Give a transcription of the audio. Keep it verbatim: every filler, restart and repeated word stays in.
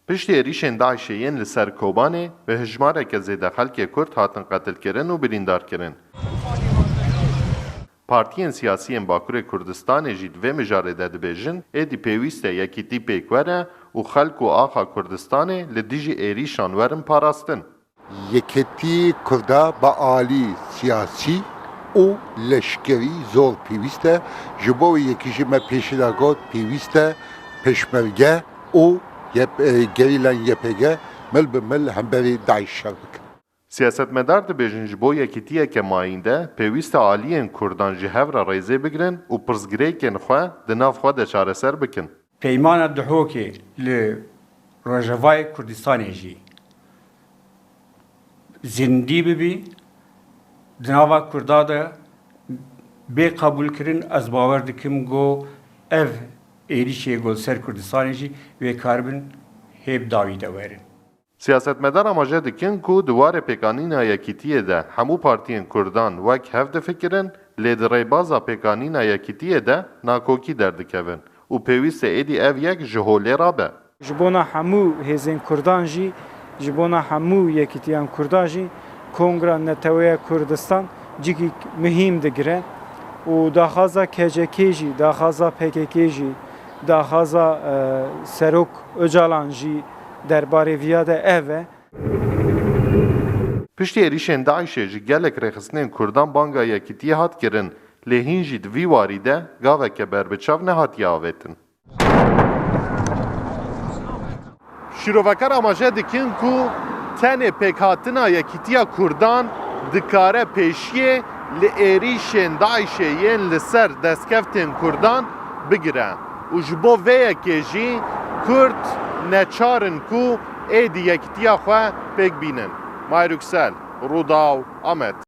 Piştî êrîşên DAIŞê yên li ser Kobanê, bi hijmareke zêde xelkê Kurd hatin qetilkirin û birîndarkirin. Partiyên siyasî yên Bakurê Kurdistanê jî di vê mijarê de dibêjin, êdî pêwîst e yekîtî pêk were û xelk û axa Kurdistanê li dijî êrîşan werin parastin. Yekîtî Kurda bi alî siyasî û leşkerî zor pêwîst e. Ji bo wê yekî jî me pêşî de got pêwîst e pêşmerge û yep-, e, gerîlan Y P G mil bi mil hemberî DAIŞ şer bikin. Siyasetmedar dibêjin, ji bo yekîtiyeke mayînde pêwîst e aliyên Kurdan ji hev re rêzê bigrin û pirsgirêkên xwe di nav xwe de çareser bikin. Peymana Duhokê li Rojavayê Kurdistanê jî zindî bibî, di nava Kurda de bê qebûlkirin, ez bawer dikim ku ev êrîşê ku li ser Kurdistanê jî wê karibin hê bi dawî de werin. Siyasetmedar amaje dikin ku di warê pêkanîna yekîtiyê de hemû partiyên Kurdan wek hev difikirin, lê di rêbaza pêkanîna yekîtiyê de nakokî derdikevin û pêwîst e êdî ev yek ji holê rabe. Ji bona hemû hêzên Kurdan jî, ji bona hemû yekîtiyan Kurdan jî Kongra Neteweya Kurdistan cihekî muhîm digire û daxwaza K C K jî, daxwaza P K K jî, daxwaza, e, Serok Ocalan jî derbarê viya de ev e. Piştî êrîşên DAIŞê ji gelek rêxistinên Kurdan banga yekîtiyê hat kirin, lê hîn jî di vî warî de gaveke berbiçav nehatiye avêtin. Şîrovekar amaje dikin ku tenê pêkhatina yekîtiya Kurdan dikare pêşiyê li êrîşên DAIŞê yên li ser destkeftên Kurdan bigire û ji bo vê yekê jî Kurd neçar in ku êdî yekîtiya xwe pêk bînin. Mahir Yüksel, Rûdaw, Amed.